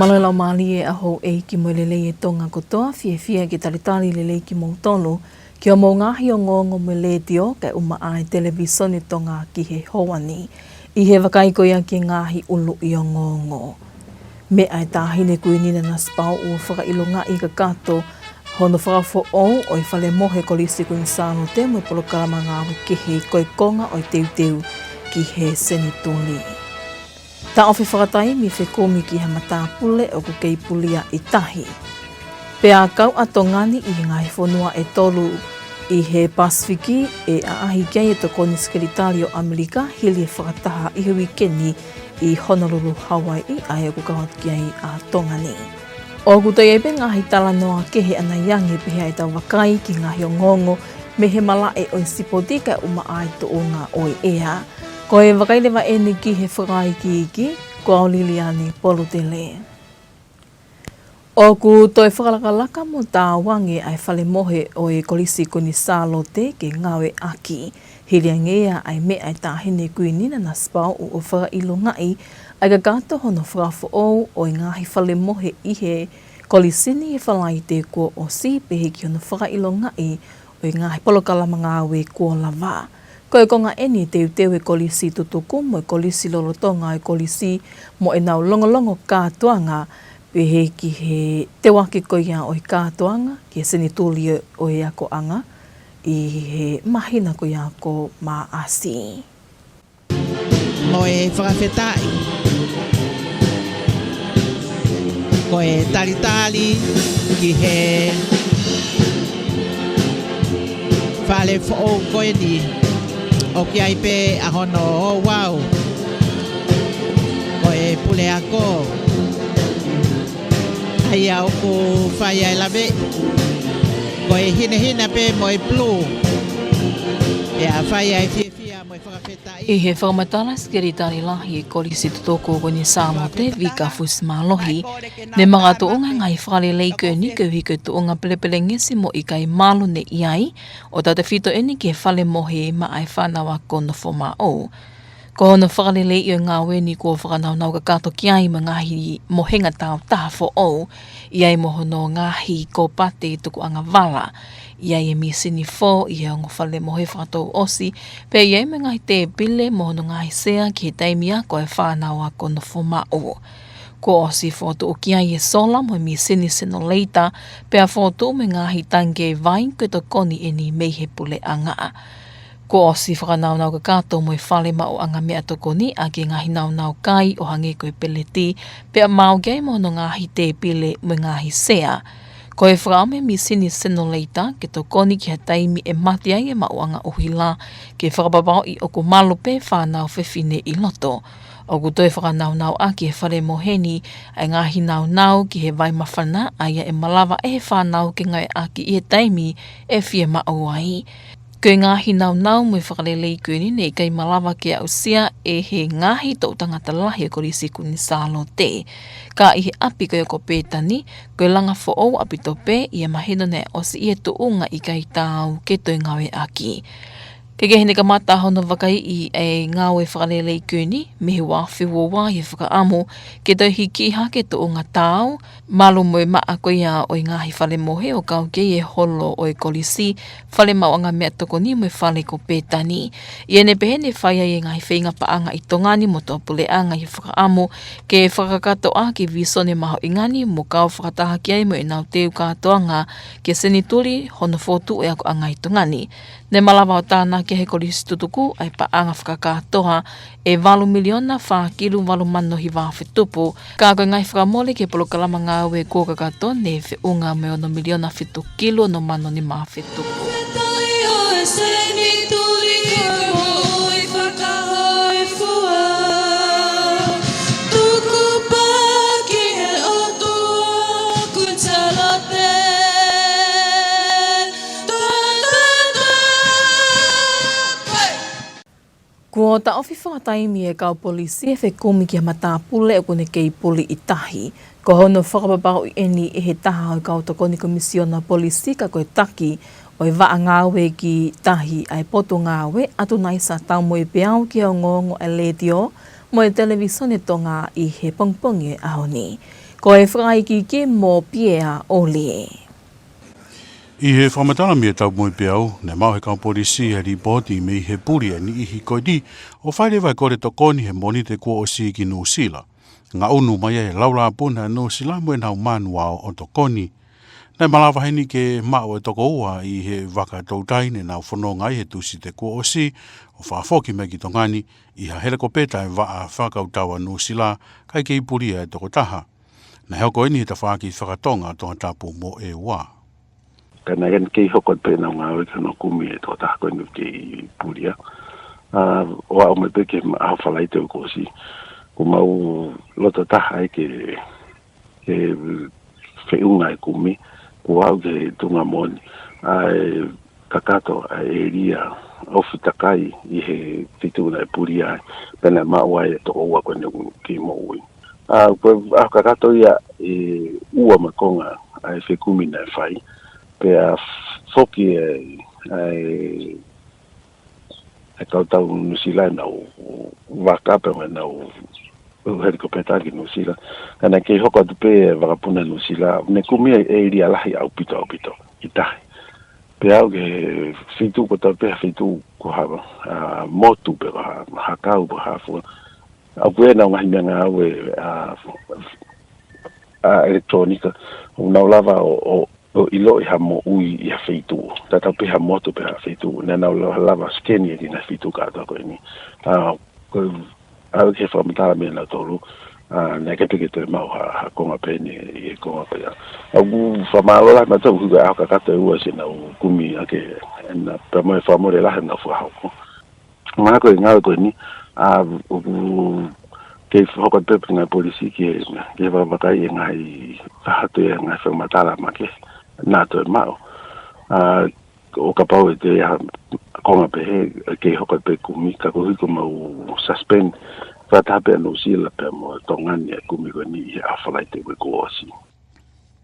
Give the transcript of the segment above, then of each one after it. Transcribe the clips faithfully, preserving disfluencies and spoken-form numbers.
Mālō e laumālie ʻa houʻeiki mo e lelei ʻa Tonga kotoa, fiefia ke talitali lelei kimoutolu ki hoʻomou ngaahi ongoongo mei he letiō kae ʻumaʻā e Televisone Tonga ki he houa ni. ʻI he vakai ko ia ki he ngaahi ʻuluʻi ongoongo. Meʻa e Taʻahine Kuini Nanasipauʻu ʻo fakaʻilongaʻi e kakato hono fakafoʻou ʻo e Fale Mohe Kolisi Kuini Sālote mo e polokalama ngāue kehe ko e konga ʻo e teuteu ki he senituli. Taʻofi fakataimi fekumi ki ha matāpule ʻoku kei pulia ʻi tahi. Pea kau ʻa Tonga ni ʻi he ngaahi fonua ʻe tolu ʻi he Pasifiki ʻe ʻaʻahi ki ai e Tokoni Sekelitali ʻo ʻAmelika hili e fakataha ʻi he uike ni ʻi Honolulu, Hawaiʻi, ʻa ia ʻoku kau atu ki ai ʻa Tonga ni. ʻOku toe ʻi ai pē ngaahi talanoa kehe ʻanai ange pehē ʻetau vakai ki he ngaahi ongoongo mei he malaʻe ʻo e sipoti kae ʻumaʻā e tuʻunga ʻo e ʻea. Ko e vakai leva eni ki he fakaikiiki, ko au Liliani Polutele. ʻOku toe fakalakalaka mo taau ange ʻa e Fale Mohe ʻo e Kolisi Kuini Sālote ke ngāueʻaki. Hili ange ia ʻa e meʻa e Taʻahine Kuini Nanasipauʻu ʻo fakaʻilongaʻi ʻa e kakato hono fakafoʻou ʻo e ngaahi fale mohe ʻi he kolisi ni he Falaite kuo ʻosi, pehē ki hono fakaʻilongaʻi ʻo e ngaahi polokalama ngāue kuo lava. Ko e konga eni e teuteu e kolisi tutuku mo e kolisi lolotonga e kolisi mo ʻenau longolongo kātoanga, pehē ki he teuaki ko ia ʻo e kātoanga ki he senituli ʻo e akoʻanga ʻi he māhina ko ia ko Maʻasi. Mo e fakafetaʻi. Ko e talitali ki he fale foʻou ko eni ʻoku ʻi ai pē ʻa hono ouau. Ko e puleako. ʻA ia ʻoku fai ai e lave. Ko e hinehina pē mo e pulū. Pea fai ai e fiefia mo e fakafetaʻi. ʻI he fakamatala Sekelitali Lahi e Kolisi Tutuku Kuini Sālote, Vika Fusimālohi, ne makatuʻunga e ngaahi fakalelei ko eni koeʻuhi ko e tuʻunga pelepelengesi mo ʻikai malu ne ʻi ai, ʻo tautefito eni ki he fale mohe maʻa e fānau ako nofo maʻu. Ko hono fakaleleiʻi ʻo e ngāue ni kuo fakanaunau kakato ki ai mo e ngaahi mohenga tāutaha foʻou, ʻi ai mo hono ngaahi kōpate tukuʻanga vala, ʻi ai e mīsini fō ʻi he ongo fale mohe fakatouʻosi, pea ʻi ai mo e ngaahi tēpile mo hono ngaahi sea ki he taimi ako e fānau ako nofo maʻu. Kuo ʻosi fokotuʻu ki ai e sola mo e mīsini senoleita, pea fokotuʻu mo e ngaahi tangikē vai ko e tokoni eni mei he puleʻanga. Kuo ʻosi fakanaunau kakato mo e fale maʻuʻanga meʻatokoni ʻaki e ngaahi naunau kai ʻo hangē ko e peleti, pea maʻu ki ai mo hono ngaahi tēpile mo e ngaahi sea. Ko e fakaʻamu e mīsini senoleita ke tokoni ki ha taimi ʻe mate ai e maʻuʻanga ʻuhila, ke fakapapauʻi ʻoku malu pē fānau fefine ʻi loto. ʻOku toe fakanaunau ʻaki e fale mohe ni ʻa e ngaahi naunau ki he vai māfana, ʻa ia ʻe malava ʻe he fānau ke ngāueʻaki ʻi he taimi ʻe fiemaʻu ai. Ko e ngaahi naunau mo e fakalelei ko eni ne ʻikai malava ke aʻusia ʻe he ngaahi toʻu tangata lahi ʻo e Kolisi Kuini Sālote. Ka ʻi he ʻapi ko ia ko Pētani, ko e langa foʻou ʻaupito pē, ʻi he mahino naʻe ʻosi ʻi he tuʻunga ʻikai taau ke toe ngāueʻaki. Kehekehe ne kamata hono vakaiʻi e ngāue fakalelei ko eni, mei he ua afe ua ua ʻi he fakaʻamu ke toe hikiʻi hake e tuʻunga taau, malu mo e maʻa ko ia ʻo e ngaahi fale mohe ʻo kau ki ai e holo ʻo e kolisi, fale maʻuʻanga meʻatokoni mo e fale ko Pētani. ʻI heʻene pehē ne fai ai e ngaahi feinga paʻanga ʻi Tonga ni mo tuʻapuleʻanga ʻi he fakaʻamu ke fakakakato ʻaki e vīsone mahuʻinga ni mo kau fakataha ki ai mo ʻenau teu kātoanga ki he senituli hono fokotuʻu e akoʻanga ʻi Tonga ni. Ne malava ʻo tānaki ʻe he Kolisi Tutuku ʻa e paʻanga fakakātoa ʻe valu miliona fā kilu valu mano hiva afe tupu, ka ko e ngaahi fakamole ki he polokalama ngāue kuo kakato ne feʻunga mo e ono miliona fitu kilu ono mano nima afe tupu. Fetai ʻo e senituli ko e moʻui fakahōifua. Tuku pā ki he ʻOtua Kuini Sālote. Kuo taʻofi fakataimi e kau polisi ʻe fekumi ki ha matāpule ʻoku ne kei puli ʻi tahi. Ko hono fakapapauʻi eni ʻe he taha ʻo e kau tokoni komisiona polisi ka ko e taki ʻo e vaʻa ngāue ki tahi ʻa e Potungāue, Atunaisa Taumoepeau, ki he ongoongo ʻa e Letiō mo e Televisone Tonga ʻi he pongipongi ʻo e ʻaho ni. Ko e fakaʻikiki mo Piea ʻOlie. ʻI he fakamatala mei he Taumoepeau, naʻe maʻu ʻe he kau polisi ʻa e lipooti mei he puli ʻa e niʻihi ko eni ʻo fai leva e kole tokoni he Mōnite kuo ʻosi ki Nuʻusila. Ngaʻunu mai ai e laulāpuna ʻa Nuʻusila mo ʻenau manuao ʻo tokoni. Naʻe malava heni ke maʻu e toko ua ʻi he vaka toutai ne nau fononga ai he Tūsite kuo ʻosi ʻo fakafoki mai ki Tonga ni ʻi ha helikopeta ʻa e vaʻa fakakautau ʻa Nuʻusila, kae kei pulia e tokotaha. Naʻe hoko eni he tafaʻaki fakatonga Tongatapu mo ʻEua. Ka naʻe kei hoko pē ʻenau ngāue ki hono kumi e tokotaha ko eni kei pulia. ʻA, ʻo aʻu mai pē ki he ʻaho Falaite ʻo e kuo ʻosi, kuo mau loto taha ai ke, ke feʻunga e kumi, kuo aʻu ki he tuʻunga moʻoni ʻa e kakato ʻa e ʻēlia ofi takai ʻi he feituʻu naʻe pulia ai, pea naʻe maʻu ai e toko ua ko eni ʻoku kei moʻui. ʻA, ko e ʻaho kakato ia ʻe ua mo e konga ʻa e fekumi naʻe fai, pea foki e, ʻa e, e kau tau Nuʻusila ʻenau vaka pea mo ʻenau helikopeta ki Nuʻusila. Ka naʻe kei hoko atu pē e vakapuna Nuʻusila, ne kumi e ʻēlia lahi ʻaupito, ʻaupito ʻi tahi. Pea aʻu ki he feituʻu kotoa pē, feituʻu ko ha, ʻa, motu pe ko ha, ha kau pe ko ha fua. ʻOku ʻi ai ʻenau ngaahi meʻangāue, ʻa, ʻa, ʻelekitulōnika, ʻoku nau lava ʻo, ʻo, ʻo ʻiloʻi ha moʻui ʻi ha feituʻu. Tatau pē ha motu pe ha feituʻu, naʻa nau lava, lava scan ʻi he ngaahi feituʻu kātoa ko eni. ʻA, ko e, aʻu ki he fakamatala mei nautolu, ʻa, naʻe ʻikai pē ke toe maʻu ha, ha konga pehē ni ʻi he konga pē ia. ʻOku fakamālō lahi mautolu he ʻaho kakato ʻe ua siʻenau kumi ʻaki ʻena, pea mo e fakamole lahi ʻenau fakahoko. Manako e ngāue ko eni, ʻa, ʻoku kei hoko atu pē ngaahi polisi ke, ke vakavakai e ngaahi faʻahinga e ngaahi fakamatala makehe naʻa toe maʻu. ʻA, ʻo kapau ʻe toe ʻi ai ha konga pehē, kei hoko atu pē kumi, ka koeʻuhi kuo mau suspend fakataha pē ʻa Nuʻusila pea mo Tonga ni e kumi ko eni ʻi he ʻaho Falaite ko ē kuo ʻosi.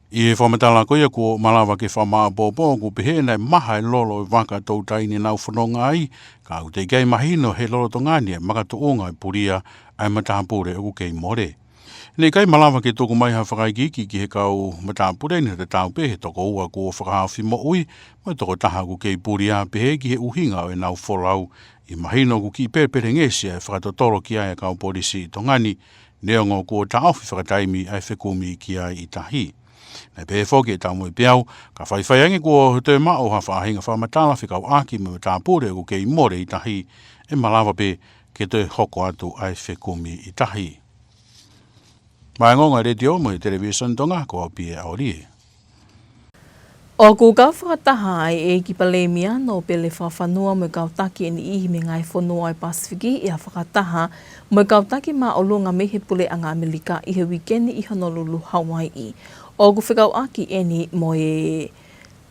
ʻI he fakamatala ko ia kuo malava ke fakamāʻopoʻopo, ʻoku pehē naʻe maha e lolo e vaka toutai ne nau fononga ai, ka ʻoku teʻeki ai mahino he lolotonga ni e makatuʻunga e pulia ʻa e matāpule ʻoku kei mole. Naʻe ʻikai malava ke tuku mai ha fakaikiiki ki he kau matāpule ni, tatau pē he toko ua kuo fakahaofi moʻui mo e tokotaha ʻoku kei pulia, pehē ki he ʻuhinga ʻo ʻenau folau. ʻOku mahino ʻoku kiʻi pelepelengesi ʻa e fakatotolo ki ai e kau polisi ʻi Tonga ni, neongo kuo taʻofi fakataimi ʻa e fekumi ki ai ʻi tahi. Naʻe pehē foki ʻe he Taumoepeau, ka faifai ange kuo toe maʻu ha faʻahinga fakamatala fekauʻaki mo e matāpule ʻoku kei mole ʻi tahi, ʻe malava pē ke toe hoko atu ʻa e fekumi ʻi tahi. Maʻá e ongoongo ʻa e Letiō mo e Televisone Tonga, ko au Piea ʻOlie. ʻOku kau fakataha ʻa e ʻEiki Palēmia Nōpele Fakafanua mo e kau taki ʻe niʻihi mei he ngaahi fonua ʻo e Pasifiki ʻi ha fakataha mo e kau taki māʻolunga mei he Puleʻanga ʻAmelika ʻi he uike ni ʻi Honolulu, Hauaiʻi. ʻOku fekauʻaki eni mo e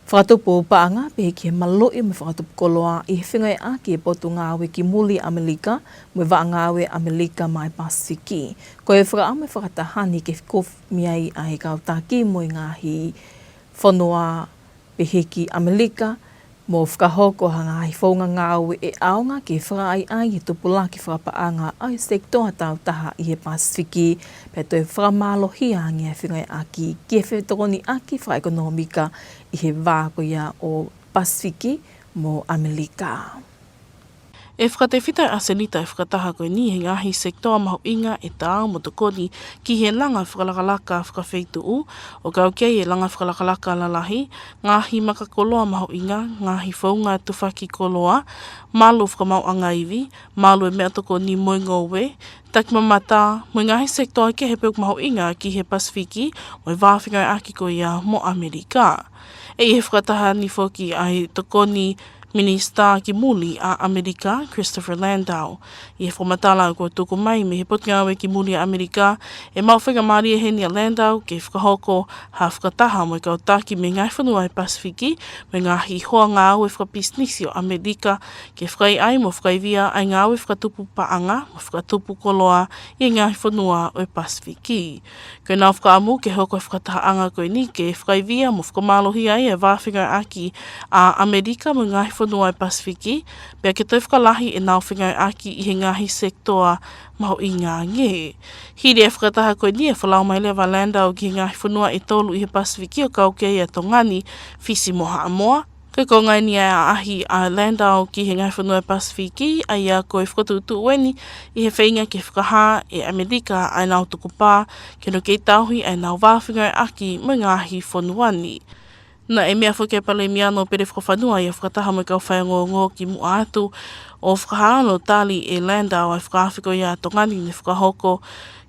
fakatupu paʻanga pehē ki he maluʻi mo e fakatupu koloa ʻi he fengāueʻaki e Potungāue ki Muli ʻAmelika mo e Vaʻa Ngāue ʻAmelika maʻá e Pasifiki. Ko e fakaʻamu e fakataha ni ke fekumi ai ʻa e kau taki mo e ngaahi fonua pehē ki ʻAmelika, mo fakahoko ha ngaahi founga ngāue ʻe ʻaonga ke fakaʻaiʻai e tupulaki fakapaʻanga ʻa e sekitoa tāutaha ʻi he Pasifiki, pea toe fakamālohia ange e fengāueʻaki ki he fetokoniʻaki fakaʻekonōmika ʻi he vā ko ia ʻo Pasifiki mo ʻAmelika. ʻE fakatefito ʻe ʻAsenita e fakataha ko eni he ngaahi sekitoa mahuʻinga ʻe taau mo tokoni ki he langa fakalakalaka fakafeituʻu, ʻo kau ki ai e langa fakalakalaka lalahi, ngaahi makakoloa mahuʻinga, ngaahi founga tufaki koloa, malu fakamaauʻanga ivi, malu e meʻatokoni mo e ngoue, takimamata, mo e ngaahi sekitoa kehe pē ʻoku mahuʻinga ki he Pasifiki, mo e vā fengāueʻaki ko ia mo ʻAmelika. ʻE ʻi he fakataha ni foki ʻa e Tokoni Minisitā ki Muli ʻa ʻAmelika, Christopher Landau. ʻI he fakamatala kuo tuku mai mei he Potungāue ki Muli ʻa ʻAmelika, ʻe maʻu faingamālie heni ʻa Landau ke fakahoko ha fakataha mo e kau taki mei he ngaahi fonua ʻo e Pasifiki, mo e ngaahi hoa ngāue fakapisinisi ʻo ʻAmelika, ke fakaʻaiʻai mo fakaivia ʻa e ngāue fakatupu paʻanga mo fakatupu koloa ʻi he ngaahi fonua ʻo e Pasifiki. Ko ʻenau fakaʻamu ke hoko e fakatahaʻanga ko eni ke fakaivia mo fakamālohia ai e vā fengāueʻaki ʻa ʻAmelika mo e ngaahi fonua ʻo e Pasifiki, pea ke toe fakalahi ʻenau fengāueʻaki ʻi he ngaahi sekitoa mahuʻinga ange. Hili e fakataha ko eni ʻe folau mai leva ʻa Landau ki he ngaahi fonua ʻe tolu ʻi he Pasifiki ʻo kau ki ai ʻa Tonga ni, Fisi mo Haʻamoa. Ko e konga eni ʻa e ʻaʻahi ʻa Landau ki he ngaahi fonua ʻo e Pasifiki, ʻa ia ko e fakatuʻutuʻu eni ʻi he feinga ke fakahā ʻe ʻAmelika ʻa ʻenau tukupā ke nau kei tauhi ʻa ʻenau vā fengāueʻaki mo e ngaahi fonua ni. Naʻe meʻa foki ʻa e Palēmia Nōpele Fakafanua ʻi he fakataha mo e kau faiongoongo kimuʻa atu ʻo fakahā hono tali ʻe Landau ʻa e fakaafe ko ia ʻa Tonga ni ne fakahoko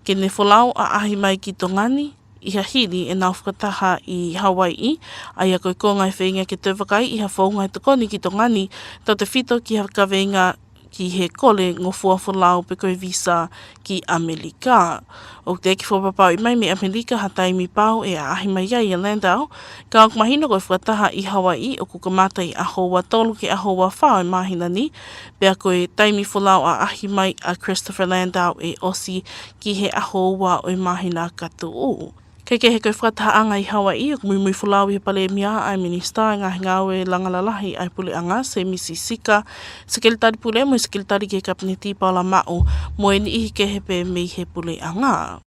ke ne folau ʻaʻahi mai ki Tonga ni ʻi he hili ʻenau fakataha ʻi Hawaiʻi, ʻa ia ko e konga e feinga ke toe vakaiʻi ha founga ʻe tokoni ki Tonga ni, tautefito ki ha kaveinga ki he kole ngofua folau pe ko e visa ki ʻAmelika. ʻOku teʻeki fakapapauʻi mai mei ʻAmelika ha taimi pau ʻe ʻaʻahi mai ai ʻa Landau, ka ʻoku mahino ko e fakataha ʻi Hawaiʻi ʻoku kamata ʻi he ʻaho ua tolu ki he ʻaho ua fā ʻo e māhina ni, pea ko e taimi folau ʻaʻahi mai ʻa Christopher Landau ʻe ʻosi ki he ʻaho ua ʻo e māhina ka tuʻu. Kae kehe, ko e fakatahaʻanga ʻi Hawaiʻi ʻoku muimui folau ʻi he Palēmia ʻa e Minisitā ʻo e Ngaahi Ngāue Langa Lalahi ʻa e Puleʻanga, Semisi Sika, Sekelitali Pule mo e Sekelitali ki he Kapineti, Paula Maʻu, mo e niʻihi kehe pē mei he Puleʻanga.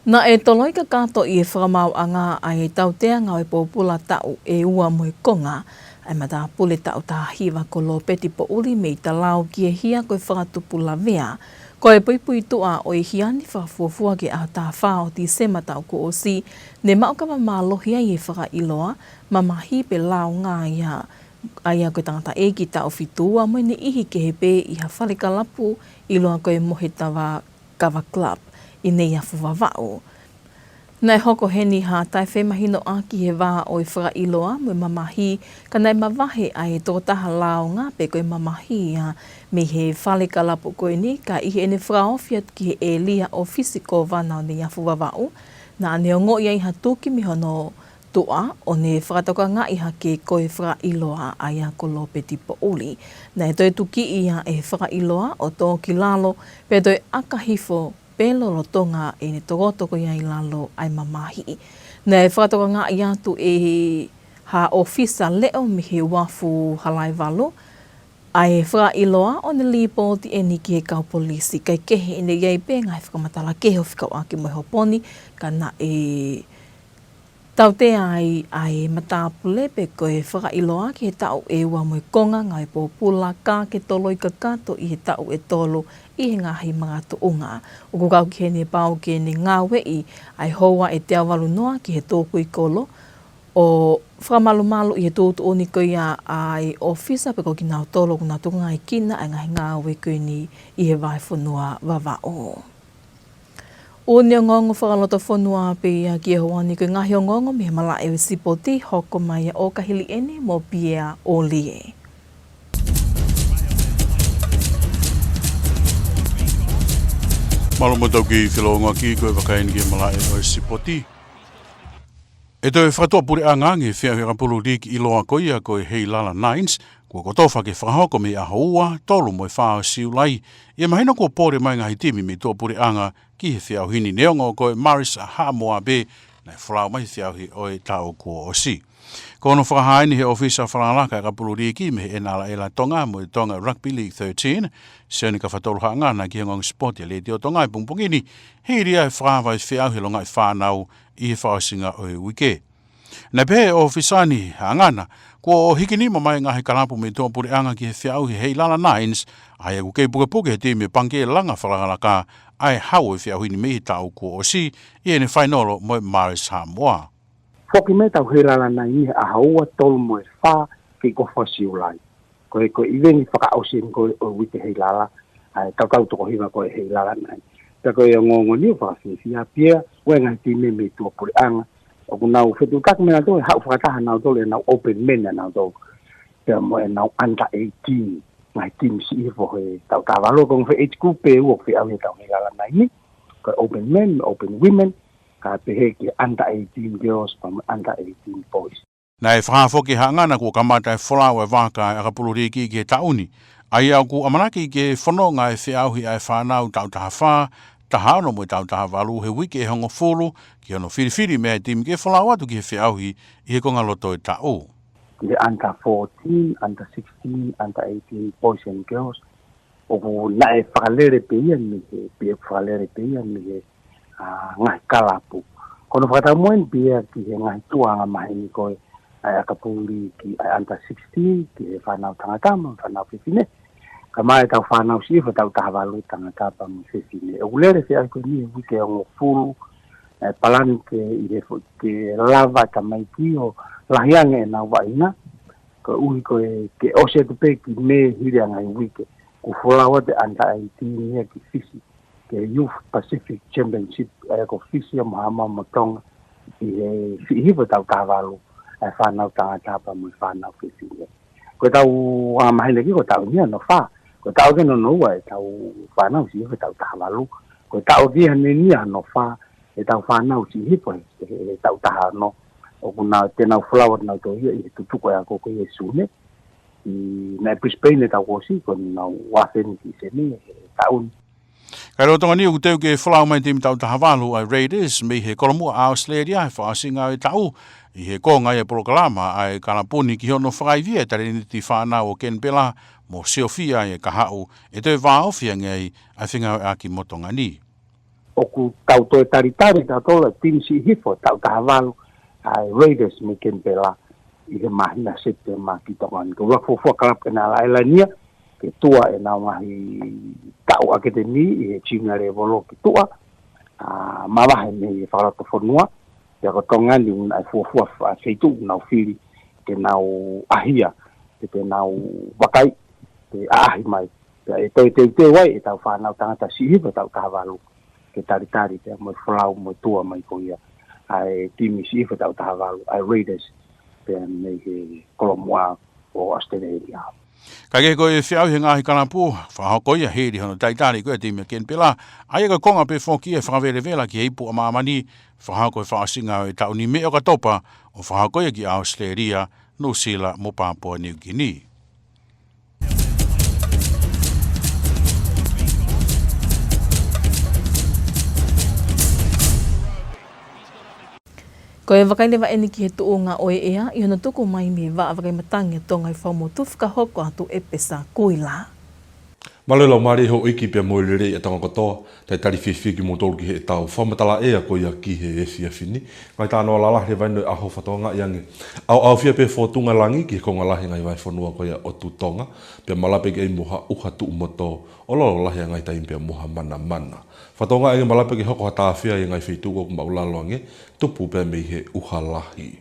Naʻe toloi kakato ʻi he fakamaauʻanga ʻa e tautea ngāue pōpula taʻu ʻe ua mo e konga ʻa e matāpule taʻu taha hiva ko Lōpeti Poʻuli mei Talau ki he hia ko e fakatupu lavea. Ko e puipuituʻa ʻo e hia ni, fakafuofua ki he ʻaho taha fā ʻo Tīsema taʻu kuo ʻosi, ne maʻu kava mālohi ai e fakaʻiloa mamahi pe lāunga ia, ʻa ia ko e tangataʻeiki taʻu fitu ua mo e niʻihi kehe pē ʻi ha fale kalapu ʻiloa ko e Mohetava Kava Club ʻi Neiafu, Vavaʻu. Naʻe hoko heni ha taʻefemahinoʻaki he vā ʻo e fakaʻiloa mo e mamahi, ka naʻe mavahe ʻa e tokotaha lāunga pe ko e mamahi ia mei he fale kalapu ko eni, ka ʻi heʻene fakaofi atu ki he ʻēlia ʻōfisi Kōvana ʻo Neiafu, Vavaʻu, naʻa ne ongoʻi ai ha tuki mei hono tuʻa ʻo ne fakatokangaʻi hake ko e fakaʻiloa ʻa ia ko Lōpeti Poʻuli. Naʻe toe tukiʻi ia ʻe he fakaʻiloa ʻo tō ki lalo pea toe ʻaka hifo pē lolotonga ʻene tokoto ko ia ʻi lalo ʻa e mamahi. Naʻe fakatokangaʻi atu ʻe ha ʻōfisa leʻo mei he uafu Halaevalu ʻa e fakaʻiloa ʻo ne līpooti eni ki he kau polisi, kae kehe ʻene ʻi ai pē ngaahi fakamatala kehe ʻo fekauʻaki mo e hopo ni, ka naʻe tautea ai ʻa e matāpule pe ko e fakaʻiloa ki he taʻu ʻe ua mo e konga ngāue pōpula, ka ke toloi kakato ʻi he taʻu ʻe tolu ʻi he ngaahi makatuʻunga. ʻOku kau ki heni e pau ke ne ngāueʻi ʻa e houa ʻe teau valu noa ki he tōkui kolo ʻo fakamalumalu ʻi he tuʻutuʻuni ko ia ʻa e ʻōfisa pe ko kinautolu ʻoku nau tokangaekina ʻa e ngaahi ngāue ko eni ʻi he vahefonua Vavaʻu. ʻOku ne ongoongo fakalotofonua pē ia ki he houa ni. Ko e ngaahi ongoongo mei he malaʻe ʻo e sipoti, hoko mai ʻa ʻOkahiliʻene mo Pia ʻOlie. Mālō mo tau kei felōngoaki, ko e vakai eni ki he malaʻe ʻo e sipoti. ʻE toe fakatuʻapuleʻanga ange e feʻauhi ʻakapulu līki ʻiloa ko ia ko e Heilala Nines, kuo kotofa ke fakahoko mei he ʻaho ua, tolu mo e fā ʻo Siulai. ʻI he mahino kuo pole mai ngaahi timi mei tuʻapuleʻanga ki he feʻauhi ni, neongo ko e Marist Haʻamoa pē naʻe folau mai he feʻauhi ʻo e taʻu kuo ʻosi. Ko hono fakahā eni ʻe he ʻōfisa fakalakalaka e ʻakapulu līki mei he N R L Tonga mo e Tonga Rugby League thirteen, Sione Kafatolu Haʻangana, ki he ongoongo sipoti ʻa e Letiō Tonga ʻi he pongipongi ni, hili ia e fakaava e feʻauhi longaʻi fānau ʻi he fakaʻosinga ʻo e uike. Naʻe pehē ʻe he ʻōfisa ni, Haʻangana, kuo hiki nima mai e ngaahi kalapu mei tuʻapuleʻanga ki he feʻauhi Heilala Nines, ʻa ia ʻoku kei pukepuke he timi ʻa e Pangikē Langa Fakalakalaka ʻa e hau ʻo e feʻauhi ni mei he taʻu kuo ʻosi ʻi heʻene fainolo mo e Marist Haʻamoa. Foki mai ʻetau Heilala Nines he ʻaho ua, tolu mo e fā, kei kofa Siulai. Ko e, ko e ʻiveni fakaʻosi eni ko ē ʻo e uike Heilala, ʻa e tautau toko hiva ko e Heilala Nines. Pea ko e ongoongo ni ʻoku fakafiefia pē ia, ʻa e ngaahi timi mei tuʻapuleʻanga, ʻoku nau fetuʻutaki mo nautolu, ʻe haʻu fakataha nautolu, ʻenau open men ʻanautolu pea mo ʻenau under eighteen, ngaahi timi siʻi hifo he taʻu taha valu. Ko e ngaahi age group pē ʻoku feʻauhi he ʻetau Heilala Nines ni, ko e open men, open women, kae pehē ki he under eighteen girls pea mo e under eighteen boys. Naʻe fakahā foki ʻe Haʻangana kuo kamata e folau e vaka e ʻakapulu līki ki he taʻu ni, ʻa ia ʻoku ʻamanaki ke fononga e feʻauhi ʻa e fānau taʻu taha fā, taha ono mo e taʻu taha valu he uike ʻe hongofulu, ki hono filifili mei ai e timi ke folau atu ki he feʻauhi ʻi he konga loto e taʻu. ki he under fourteen, under sixteen, under eighteen, boys and girls. ʻOku naʻe fakalele pē ia mei he, pea fakalele pē ia mei he, ʻa, ngaahi kalapu. Ko hono fakataumuʻa eni pē ia ki he ngaahi tuʻunga maheni ko ē ʻa e ʻakapulu ki ʻa e under sixteen, ki he fānau tangata mo e fānau fefine. Kae ʻumaʻā ʻetau fānau siʻi hifo taʻu taha valu tangata pea mo e fefine. ʻOku lele feʻauhi ko eni he uike ʻe hongofulu, ʻe palani ke ʻi he fo-, ke lava tamaiki ʻo lahi ange ʻenau vaʻinga. Koeʻuhi ko e ke ʻosi atu pē ki Mē hili ʻa e ngaahi uike, kuo folau atu e under eighteen ia ki Fisi, ki he Youth Pacific Championship, ʻa ia ko Fisi ia mo Haʻamoa mo Tonga, ʻi he siʻi hifo taʻu taha valu, ʻa e fānau tangata pea mo e fānau fefine. Ko ʻetau anga maheni ki he taʻu ni ʻa hono fā, ko e taʻu ki hono ua ʻetau fānau siʻi hifo taʻu taha valu, ko e taʻu ki he ʻaho ni ʻa hono fā, ʻetau fānau siʻi hifo he, he, he taʻu taha ono, ʻoku nau, te nau folau atu nautolu ia ʻi he tutuku ʻa e ako ko ia ʻi Sune. ʻI, naʻe Brisbane ʻetau kuo ʻosi, ko ʻenau afe ni ki Sene he taʻu ni. Kae lolotonga ni ʻoku teu ke folau mai e timi taʻu taha valu ʻa e Raiders mei he Kolomuʻa ʻAositelēlia he fakaʻosinga ʻo e taʻu, ʻi he konga ia e polokalama ʻa e kalapu ni ki hono fakaivia e talēniti fānau ʻo Kenipela mo siofia e kahaʻu ʻe toe vāofi ange ai ʻa e fengāueʻaki mo Tonga ni. ʻOku tau toe talitali tautolu e timi siʻi hifo taʻu taha valu ʻa e Raiders mei Kenipela ʻi he māhina Sepitema ki Tonga ni. Ko e fuofua kalapu ena ʻa e Laʻi Lainia ke tuʻa ʻenau ngaahi taʻu ʻakatemi ʻi he junior level ki tuʻa, ʻa, mavahe mei he fakalotofonua, pea ko Tonga ni ʻoku nau fuofua fa-, feituʻu ʻoku nau fili ke nau ʻahia, ke te nau vakai, ke ʻaʻahi mai. Pea ʻe toe teuteu ai ʻetau fānau tangata siʻi hifo taʻu taha valu ke talitali pea mo e folau mo e tuʻa mai ko ia ʻa e timi siʻi hifo taʻu taha valu ʻa e Raiders pea mei he Kolomuʻa ʻo ʻAositelēlia. Kae kehe ko e feʻauhi he ngaahi kalapu, fakahoko ia hili hono talitali ko ia e timi ʻa Kenipela, ʻa ia ko e konga pē foki e fakavelevela ki he ipu ʻa māmani, fakahoko he fakaʻosinga ʻo e taʻu ni mei ʻOkatopa, ʻo fakahoko ia ki ʻAositelēlia, Nuʻusila mo Papua Niukini. Ko e vakai leva eni ki he tuʻunga ʻo e ʻea, ʻi hono tuku mai mei he Vaʻa Vakaimatangi ʻa Tonga ʻi Fuaʻamotu, fakahoko atu ʻe Pesa Kuila. Mālō e laumālie ʻa e houʻeiki pea mo e lelei ʻa Tonga kotoa, talitali fiefia kimoutolu ki heʻetau fakamatala ʻea ko ia ki he efiafi ni. Ngaahi talanoa lalahi leva eni ʻo e ʻaho, fakatokangaʻi ange ʻaoʻaofia pē fōtunga langi ki he konga lahi e ngaahi vahefonua ko ia ʻo ʻOtu Tonga, pea malape ki ai mo ha ʻuha tuʻumotu ʻo lolo lahi ʻa e ngaahi taimi pea mo ha manamana. Fakatokangaʻi ange malape ke hoko ha tāfea ʻi he ngaahi feituʻu ʻoku māʻulalo ange, tupu pea mei he ʻuha lahi.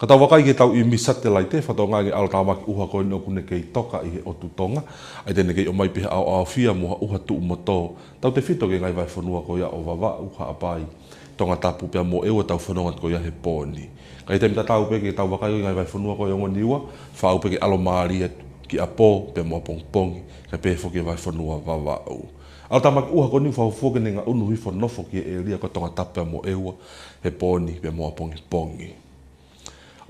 Ka tau vakai ki heʻetau ʻimi satelaite, fakatokangaʻi ange ʻalotāmaki ʻuha ko eni ʻoku ne kei toka ʻi he ʻOtu Tonga, ʻa ia te ne kei ʻomai pē ha ʻaoʻaofia mo ha ʻuha tuʻumotu tautefito ki he ngaahi vahefonua ko ia ʻo Vavaʻu, Haʻapai, Tongatapu pea mo ʻEua, tau fononga atu ko ia he pō ni. Ka ʻi he taimi tatau pē ke tau vakai ki he ngaahi vahefonua ko ia ʻo Niua, fakaʻau pē ke ʻalomālie atu ki ʻapō pea mo ʻapongipongi, kae pehē foki ki he vahefonua Vavaʻu. ʻAlotāmaki ʻuha ko eni ʻoku fakafuofua ke ne ngaʻunu hifo nofo ki he ʻēlia ko Tongatapu pea mo ʻEua he pō ni pea mo ʻapongipongi.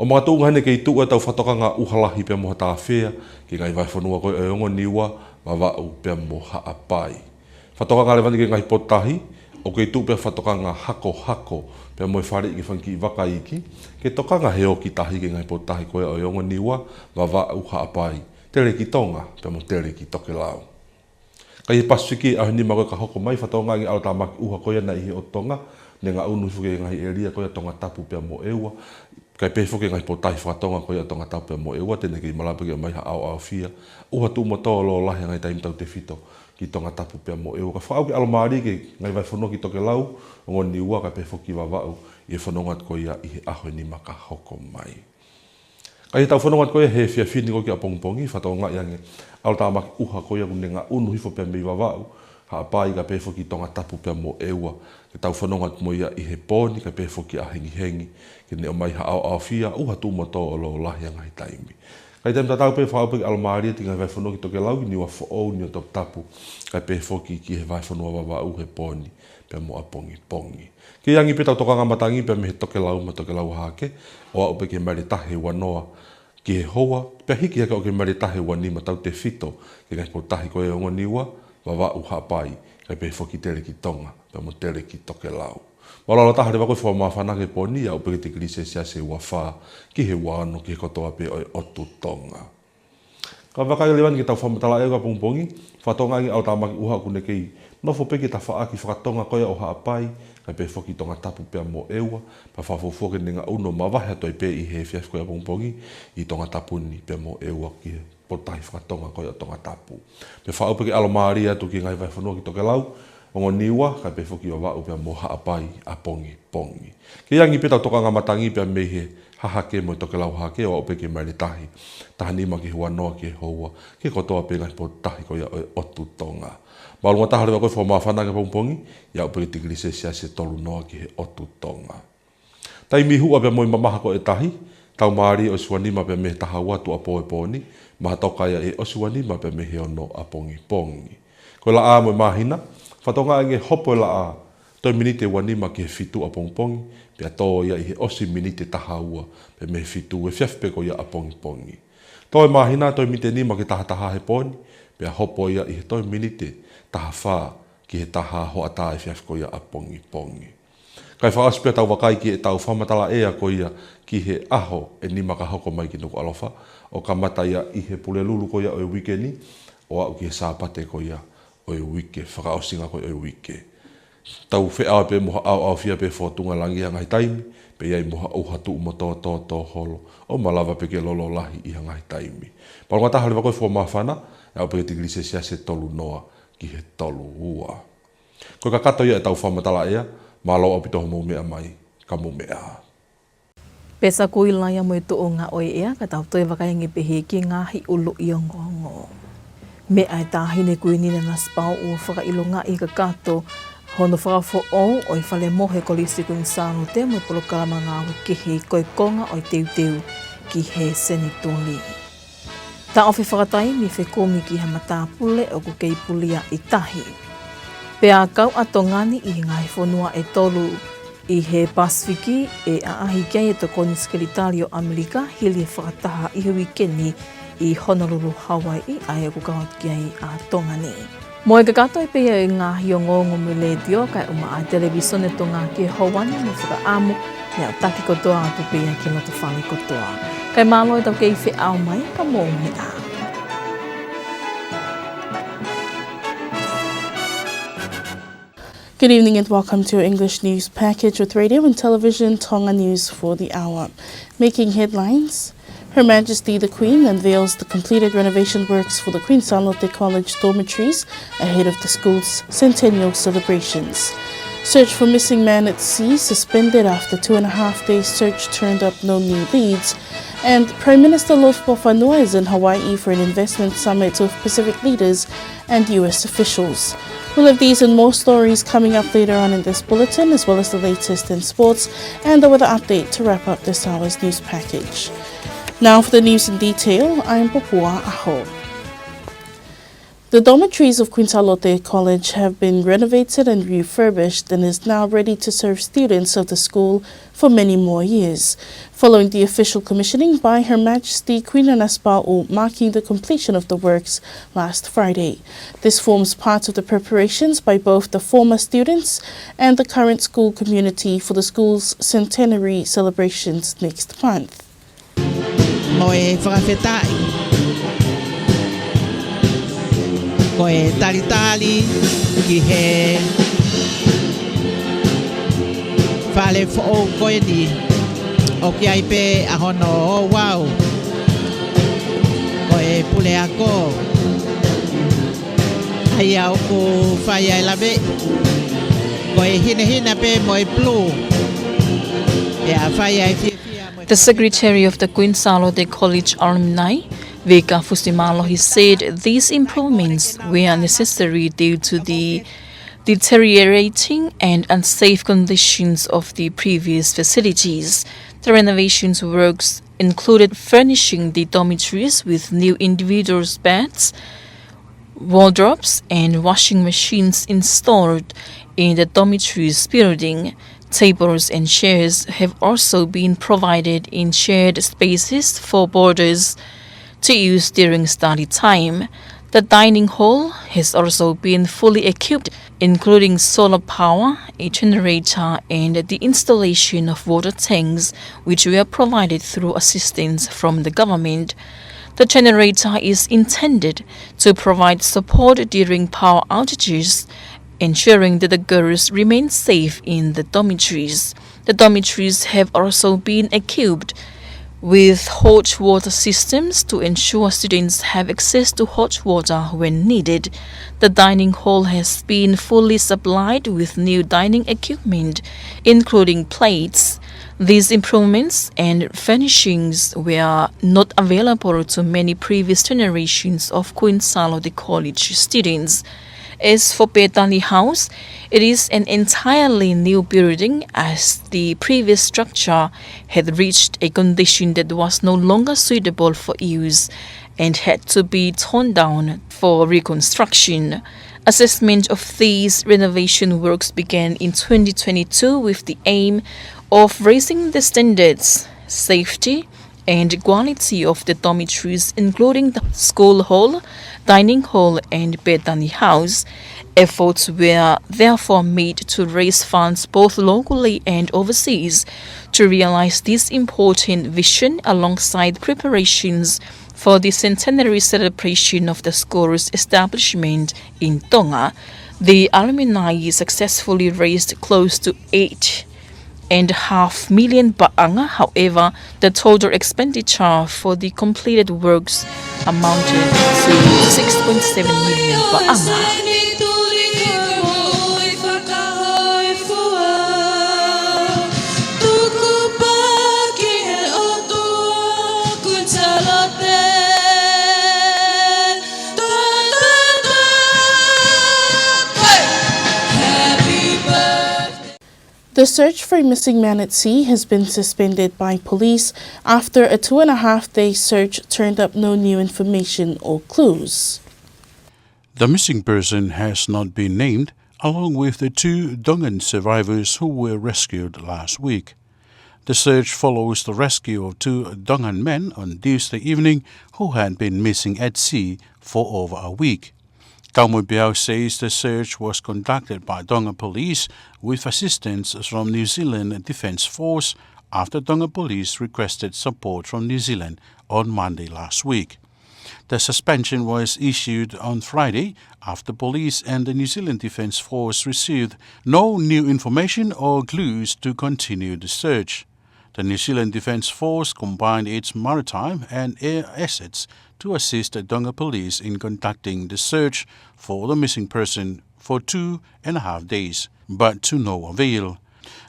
ʻO makatuʻunga heni e kei tuʻu ʻetau fakatokanga ʻuha lahi pea mo ha tāfea ki he ngaahi vahefonua ko ia ʻo e ongo Niua, Vavaʻu pea mo Haʻapai. Fakatokanga leva eni ki he ngaahi potutahi, ʻoku kei tuʻu pē ha fakatokanga hakohako pea mo e faleʻi ki he fanga kiʻi vaka iiki, ke tokanga he ō ki tahi ki he ngaahi potutahi ko ia ʻo e ongo Niua, Vavaʻu, Haʻapai, Telekitonga pea mo Telekitokelau. Ka ʻi he Pasifiki ʻaho ʻe nima ko ia ka hoko mai, fakatokangaʻi ange ʻalotāmaki ʻuha ko ia naʻe ʻi he ʻOtu Tonga, ne ngaʻunu hifo ki he ngaahi ʻēlia ko ia Tongatapu pea mo ʻEua, kae pehē foki ki he ngaahi potutahi fakatonga ko ia Tongatapu pea mo ʻEua, te ne kei malape ke ʻomai ha ʻaoʻaofia, ʻuha tuʻumotu ʻo lolo lahi ʻa e ngaahi taimi tautefito ki Tongatapu pea mo ʻEua. Kae fakaʻau ke ʻalomālie ki he ngaahi vahefonua ki tokelau, ongo Niua, kae pehē foki ki Vavaʻu ʻi he fononga atu ko ia ʻi he ʻaho ʻe nima ka hoko mai. Ka ʻi heʻetau fononga atu ko ia he efiafi ni ko ia ki ʻapongipongi, fakatokangaʻi ange ʻalotāmaki ʻuha ko ia ʻoku ne ngaʻunu hifo pea mei Vavaʻu, Haʻapai, kae pehē foki ki Tongatapu pea mo ʻEua, ke tau fononga atu mo ia ʻi he pō ni, kae pehē foki ʻahengihengi, ke ne ʻomai ha ʻaoʻaofia, ʻuha tuʻumotu ʻo lolo lahi ʻa e ngaahi taimi. Ka ʻi he taimi tatau pē fakaʻau pē ke ʻalomālie atu ki he ngaahi vahefonua ki tokelau, ki Niuafoʻou, Niuatoputapu, kae pehē foki ki he vahefonua Vavaʻu he pō ni pea mo ʻapongipongi. Kei angi pē ʻetau tokanga matangi pea mei he tokelau mo e tokelau hahake, ʻo aʻu pē ki he maile taha ua noa ki he houa, pea hiki hake ʻo aʻu ki he maile taha ua nima tautefito ki he ngaahi potutahi ko ia ʻo e ongo Niua, Vavaʻu, Haʻapai, kae pehē foki Telekitonga pea mo Telekitokelau. Mālōlō taha leva ko e fakamāfana ki he pō ni, aʻu pē ki he tikilī selesiasi ʻe ua fā ki he ua ono ki he kotoa pē ʻo e ʻotu Tonga. Ka vakai leva eni ki heʻetau fakamatala ʻea ʻapongipongi, fakatokangaʻi ange ʻa e ʻatamaki ʻuha ʻoku ne kei nofo pē ki he tafaʻaki fakatonga ko ia ʻo Haʻapai, kae pehē foki Tongatapu pea mo ʻEua, pea fakafuofua ke ne ngaʻunu ʻo mavahe atu ai pē ʻi he efiafi ko ia ʻapongipongi, ʻi Tongatapu ni pea mo ʻEua ki he potutahi fakatonga ko ia ʻo Tongatapu. Pea faʻu pē ke ʻalomālie atu ki he ngaahi vahefonua ki tokelau, ongo Niua, kae pehē foki ʻo Vavaʻu pea mo Haʻapai ʻapongipongi. Kei ʻi ai ange pē ʻetau tokanga matangi pea mei he hahake mo e tokelau hahake ʻo aʻu pē ki he maile tahi, taha nima ki he ua noa ki he houa, ki he kotoa pē ngaahi potutahi ko ia ʻo e ʻotu Tonga. Māʻolunga taha leva ko e fakamāfana ki he ʻapongipongi, ʻe aʻu pē ki he tikilī selesiasi ʻe tolu noa ki he ʻotu Tonga. Taimi huʻa pea mo e mamaha ko e tahi, taumālie ʻosi ua nima pea mei he taha ua tuʻuapō e pō ni, maha toka ia ʻe ʻosi ua nima pea mei he ono ʻapongipongi. Ko e laʻā mo e māhina, fakatokangaʻi ange hopo e laʻā, toe miniti ʻe ua nima ki he fitu ʻapongipongi, pea tō ia ʻi he ʻosi miniti ʻe taha ua pea mei he fitu efiafi pē ko ia ʻapongipongi. Tō e māhina, toe miniti ʻe nima ki he taha taha he pō ni, pea hopo ia ʻi he toe miniti ʻe taha fā ki he taha hoʻatā efiafi ko ia ʻapongipongi. Kae fakaʻosi pē ʻetau vakai ki heʻetau fakamatala ʻea ko ia ki he ʻaho ʻe nima ka hoko mai ki Nukuʻalofa, ʻo kamata ia ʻi he Pulelulu ko ia ʻo e uike ni, ʻo aʻu ki he Sāpate ko ia ʻo e uike, fakaʻosinga ko ia ʻo e uike. Tau feʻao pē mo ha ʻaoʻaofia pē fōtunga langi ʻi ha ngaahi taimi, pea ʻi ai mo ha ʻuha tuʻu mo tōtōtō holo, ʻo malava pē ke lolo lahi ʻi ha ngaahi taimi. Māʻolunga taha leva ko e fakamāfana, ʻe aʻu pē ki he tikilī selesiasi ʻe tolu noa ki he tolu ua. Ko e kakato ia ʻetau fakamatala ʻea, mālō ʻaupito hoʻomou meʻa mai, ka mou meʻa ā. Pea sa kui laia mo e tuʻunga ʻo e ʻea, ka tau toe vakai ange pē ki he ngaahi ʻuluʻi ongoongo. Meʻa e Taʻahine Kuini Nanasipauʻu ʻo fakaʻilongaʻi e kakato hono fakafoʻou ʻo e fale mohe Kolisi Kuini Sālote mo e polokalama ngāue kehe ko e konga ʻo e teuteu ki he senituli. Taʻofi fakataimi fekumi ki ha matāpule ʻoku kei pulia ʻi tahi. Pea kau ʻa Tonga ni ʻi he ngaahi fonua ʻe tolu ʻi he Pasifiki ʻe ʻaʻahi ki ai e Tokoni Sekelitali ʻo ʻAmelika hili e fakataha ʻi he uike ni ʻi Honolulu, Hawaiʻi, ʻa ia ʻoku kau atu ki ai ʻa Tonga ni. Mo e kakato ē pē ia e ngaahi ongoongo mei he Letiō kae ʻumaʻā e Televīsone Tonga ki he houa ni, mo e fakaʻamu, meʻa ʻo taki kotoa atu pē ia ki loto fale kotoa. Kae mālō ʻetau kei feʻao mai, ka mou meʻa ā. Good evening and welcome to your English news package with Radio and Television Tonga News for the hour. Making headlines, Her Majesty the Queen unveils the completed renovation works for the Queen Sālote College dormitories ahead of the school's centennial celebrations. Search for missing man at sea suspended after two and a half day search turned up no new leads. And Prime Minister Lord Fakafanua is in Hawaii for an investment summit with Pacific leaders and U S officials. We'll have these and more stories coming up later on in this bulletin, as well as the latest in sports and the weather update to wrap up this hour's news package. Now for the news in detail, I'm Popua ʻAho. The dormitories of Queen Sālote College have been renovated and refurbished and is now ready to serve students of the school for many more years, following the official commissioning by Her Majesty Queen Nanasipauʻu, marking the completion of the works last Friday. This forms part of the preparations by both the former students and the current school community for the school's centenary celebrations next month. Mo e fakafetaʻi. Ko e talitali ki he fale foʻou ko eni, ʻoku ʻi ai pē ʻa hono ouau. Ko e puleako. ʻA ia ʻoku fai ai e lave. Ko e hinehina pē mo e pulū. Pea fai ai e fiefia mo e The Secretary of the Queen Sālote College Alumni, Vika Fusimālohi, said these improvements were necessary due to the deteriorating and unsafe conditions of the previous facilities. The renovations works included furnishing the dormitories with new individuals' beds, wardrobes and washing machines installed in the dormitories building. Tables and chairs have also been provided in shared spaces for boarders to use during study time. The dining hall has also been fully equipped including solar power, a generator, and the installation of water tanks, which were provided through assistance from the government. The generator is intended to provide support during power outages, ensuring that the girls remain safe in the dormitories. The dormitories have also been equipped with hot water systems to ensure students have access to hot water when needed. The dining hall has been fully supplied with new dining equipment, including plates. These improvements and furnishings were not available to many previous generations of Queen Sālote College students. As for Bethany House, it is an entirely new building, as the previous structure had reached a condition that was no longer suitable for use and had to be torn down for reconstruction. Assessment of these renovation works began in twenty twenty-two with the aim of raising the standards, safety, and quality of the dormitories, including the school hall, dining hall, and Bethany House. Efforts were therefore made to raise funds both locally and overseas to realize this important vision, alongside preparations for the centenary celebration of the school's establishment in Tonga. The alumni successfully raised close to eight and a half million paʻanga. However, the total expenditure for the completed works amounted to six point seven million paʻanga. The search for a missing man at sea has been suspended by police after a two and a half day search turned up no new information or clues. The missing person has not been named, along with the two Tongan survivors who were rescued last week. The search follows the rescue of two Tongan men on Tuesday evening who had been missing at sea for over a week. Taumoepeau says the search was conducted by Tonga Police with assistance from New Zealand Defence Force after Tonga Police requested support from New Zealand on Monday last week. The suspension was issued on Friday after police and the New Zealand Defence Force received no new information or clues to continue the search. The New Zealand Defence Force combined its maritime and air assets to assist the Tonga Police in conducting the search for the missing person for two and a half days, but to no avail.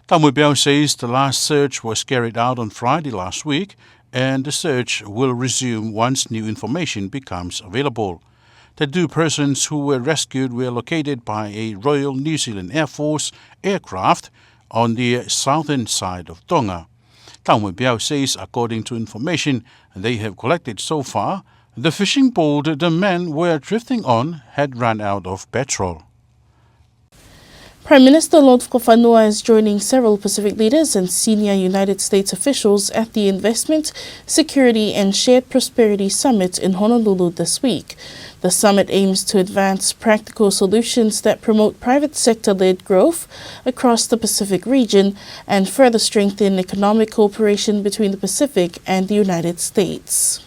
Taumoepeau says the last search was carried out on Friday last week, and the search will resume once new information becomes available. The two persons who were rescued were located by a Royal New Zealand Air Force aircraft on the southern side of Tonga. Taumoepeau says, according to information they have collected so far, the fishing boat the men were drifting on had run out of petrol. Prime Minister Lord Fakafanua is joining several Pacific leaders and senior United States officials at the Investment, Security and Shared Prosperity Summit in Honolulu this week. The summit aims to advance practical solutions that promote private sector-led growth across the Pacific region and further strengthen economic cooperation between the Pacific and the United States.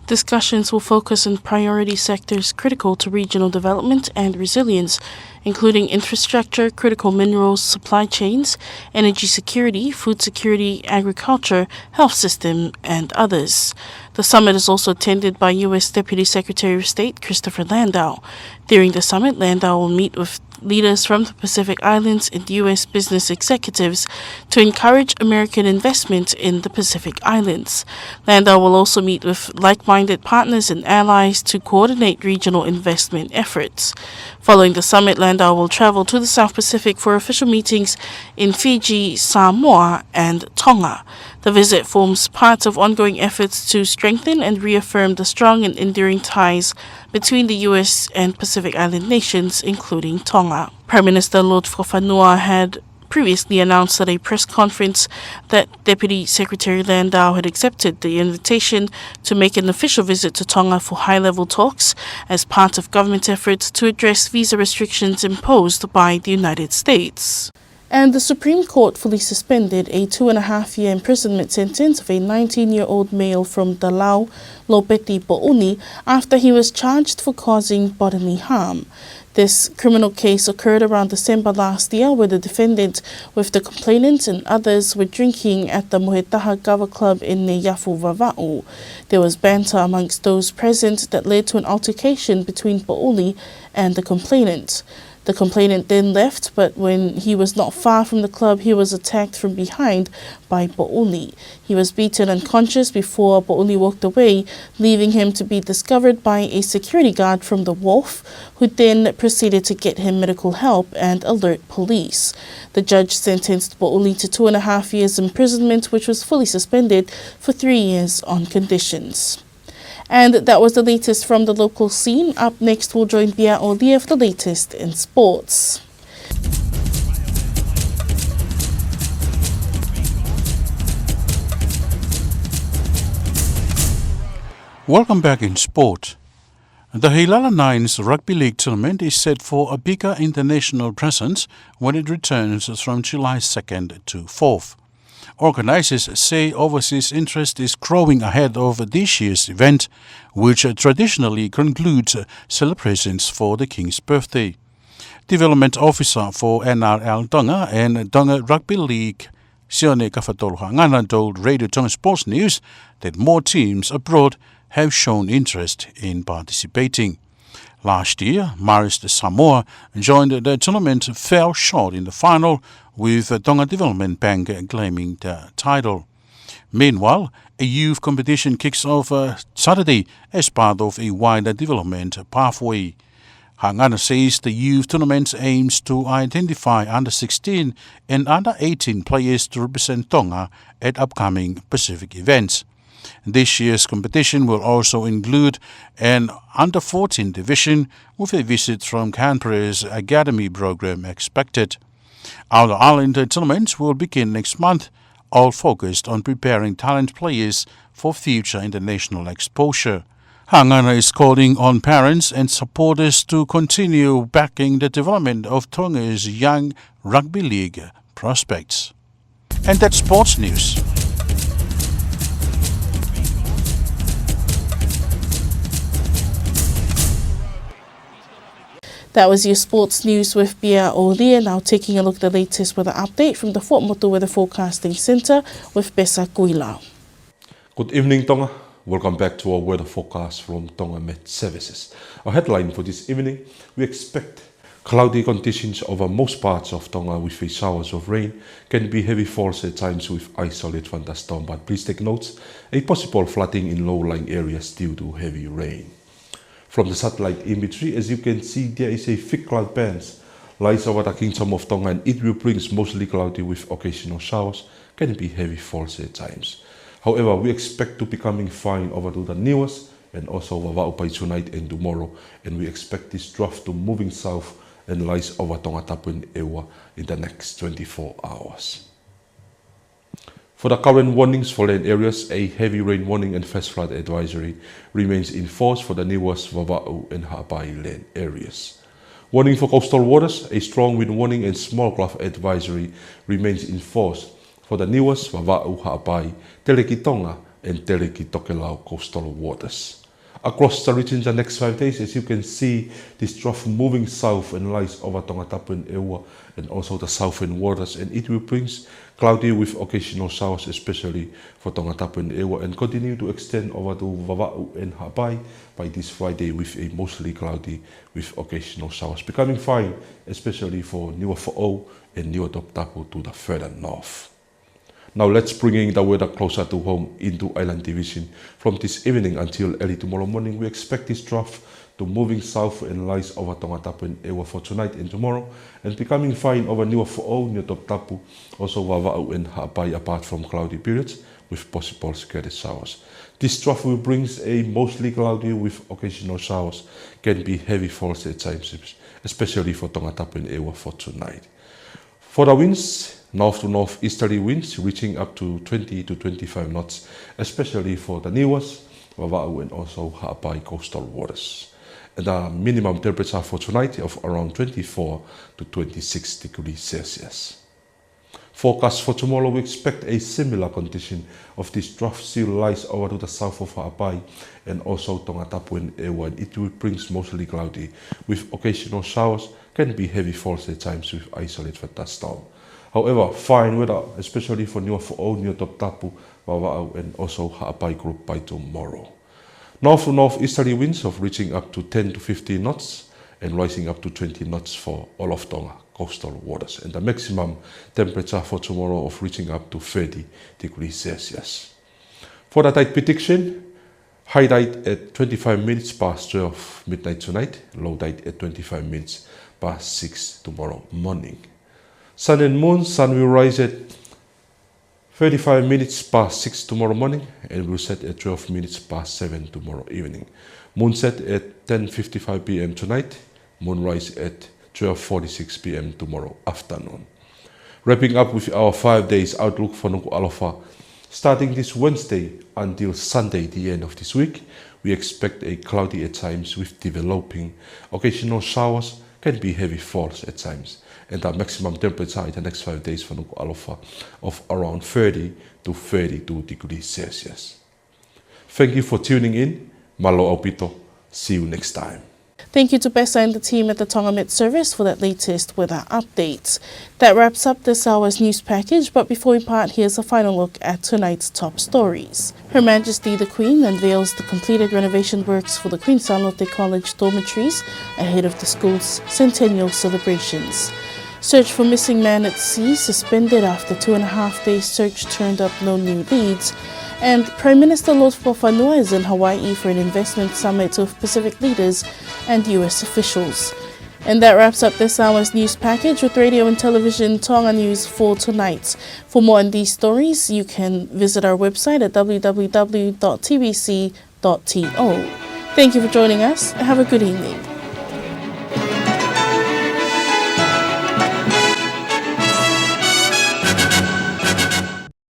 Discussions will focus on priority sectors critical to regional development and resilience, including infrastructure, critical minerals, supply chains, energy security, food security, agriculture, health system, and others. The summit is also attended by U S Deputy Secretary of State Christopher Landau. During the summit, Landau will meet with leaders from the Pacific Islands and U S business executives to encourage American investment in the Pacific Islands. Landau will also meet with like-minded partners and allies to coordinate regional investment efforts. Following the summit, Landau will travel to the South Pacific for official meetings in Fiji, Samoa, and Tonga. The visit forms part of ongoing efforts to strengthen and reaffirm the strong and enduring ties between the U S and Pacific Island nations, including Tonga. Prime Minister Lord Fakafanua had previously announced at a press conference that Deputy Secretary Landau had accepted the invitation to make an official visit to Tonga for high-level talks as part of government efforts to address visa restrictions imposed by the United States. And the Supreme Court fully suspended a two and a half year imprisonment sentence of a nineteen-year-old male from Talau, Lopeti Poʻuli, after he was charged for causing bodily harm. This criminal case occurred around December last year, where the defendant, with the complainant and others, were drinking at the Mohetaha Kava Club in Neiafu, Vavaʻu. There was banter amongst those present that led to an altercation between Poʻuli and the complainant. The complainant then left, but when he was not far from the club, he was attacked from behind by Poʻuli. He was beaten unconscious before Poʻuli walked away, leaving him to be discovered by a security guard from the wharf, who then proceeded to get him medical help and alert police. The judge sentenced Poʻuli to two and a half years imprisonment, which was fully suspended for three years on conditions. And that was the latest from the local scene. Up next, we'll join Pia Olie for the latest in sports. Welcome back in sport. The Heilala Nines Rugby League tournament is set for a bigger international presence when it returns from July second to fourth. Organizers say overseas interest is growing ahead of this year's event, which traditionally concludes celebrations for the King's birthday. Development Officer for N R L Tonga and Tonga Rugby League, Sione Kafatolu Haʻangana, told Radio Tonga Sports News that more teams abroad have shown interest in participating. Last year, Marist Samoa joined the tournament, fell short in the final, with Tonga Development Bank claiming the title. Meanwhile, a youth competition kicks off, uh, Saturday as part of a wider development pathway. Haʻangana says the youth tournament aims to identify under sixteen and under eighteen players to represent Tonga at upcoming Pacific events. This year's competition will also include an under fourteen division, with a visit from Canberra's academy program expected. Outer island tournaments will begin next month, all focused on preparing talent players for future international exposure. Haʻangana is calling on parents and supporters to continue backing the development of Tonga's young rugby league prospects. And that's sports news. That was your sports news with Pia Olie. Now taking a look at the latest weather update from the Fuaʻamotu Weather Forecasting Centre with Pesa Kuila. Good evening, Tonga. Welcome back to our weather forecast from Tonga Met Services. Our headline for this evening: we expect cloudy conditions over most parts of Tonga with a showers of rain, can be heavy falls at times with isolated thunderstorm, but please take note, a possible flooding in low-lying areas due to heavy rain. From the satellite imagery, as you can see, there is a thick cloud bands lies over the Kingdom of Tonga, and it will bring mostly cloudy with occasional showers, can be heavy falls at times. However, we expect to becoming fine over to the Niuas and also Vavaʻu by tonight and tomorrow, and we expect this trough to moving south and lies over Tongatapu and ʻEua in the next twenty-four hours. For the current warnings for land areas, a heavy rain warning and flash flood advisory remains in force for the Niuas, Vavaʻu and Haʻapai land areas. Warning for coastal waters, a strong wind warning and small craft advisory remains in force for the Niuas, Vavaʻu, Haʻapai, Telekitonga and Telekitokelau coastal waters. Across the region the next five days, as you can see, this trough moving south and lies over Tongatapu and ʻEua and also the southern waters, and it will brings cloudy with occasional showers, especially for Tongatapu and ʻEua, and continue to extend over to Vavaʻu and Haʻapai by this Friday with a mostly cloudy with occasional showers, becoming fine, especially for Niuafoʻou and Niuatoputapu to the further north. Now let's bringing the weather closer to home into Island Division. From this evening until early tomorrow morning, we expect this trough to moving south and lies over Tongatapu and ʻEua for tonight and tomorrow, and becoming fine over Niuafoʻou, Niuatoputapu, also Vavaʻu and Haʻapai, apart from cloudy periods with possible scattered showers. This trough will brings a mostly cloudy with occasional showers, can be heavy falls at times, especially for Tongatapu and ʻEua for tonight. For the winds, north to northeasterly winds reaching up to twenty to twenty-five knots, especially for the Niuas, Vavaʻu and also Haʻapai coastal waters. And a minimum temperature for tonight of around twenty-four to twenty-six degrees Celsius. Forecast for tomorrow, we expect a similar condition of this trough still lies over to the south of Haʻapai and also Tongatapu and ʻEua, and it will brings mostly cloudy with occasional showers, can be heavy falls at times with isolated thunderstorm. However, fine weather, especially for Niuafoʻou, Niuatoputapu, Vavaʻu and also Haʻapai group by tomorrow. North to northeasterly winds of reaching up to ten to fifteen knots and rising up to twenty knots for all of Tonga coastal waters, and the maximum temperature for tomorrow of reaching up to thirty degrees Celsius. For the tide prediction, high tide at twenty-five minutes past twelve midnight tonight, low tide at twenty-five minutes past six tomorrow morning. Sun and moon, sun will rise at thirty-five minutes past six tomorrow morning and will set at twelve minutes past seven tomorrow evening. Moon set at ten fifty-five p.m. tonight, moon rise at twelve forty-six p.m. tomorrow afternoon. Wrapping up with our five days outlook for Nukuʻalofa. Starting this Wednesday until Sunday, the end of this week, we expect a cloudy at times with developing occasional showers, can be heavy falls at times, and the maximum temperature in the next five days for Nukuʻalofa of around thirty to thirty-two degrees Celsius. Thank you for tuning in. Mālō ʻaupito. See you next time. Thank you to Bessa and the team at the Tonga Met Service for that latest weather update. That wraps up this hour's news package, but before we part, here's a final look at tonight's top stories. Her Majesty the Queen unveils the completed renovation works for the Queen Sālote College dormitories ahead of the school's centennial celebrations. Search for missing man at sea suspended after two and a half day search turned up no new leads. And Prime Minister Lord Fakafanua is in Hawaii for an investment summit with Pacific leaders and U S officials. And that wraps up this hour's news package with Radio and Television Tonga News for tonight. For more on these stories, you can visit our website at w w w dot t b c dot t o. Thank you for joining us. Have a good evening.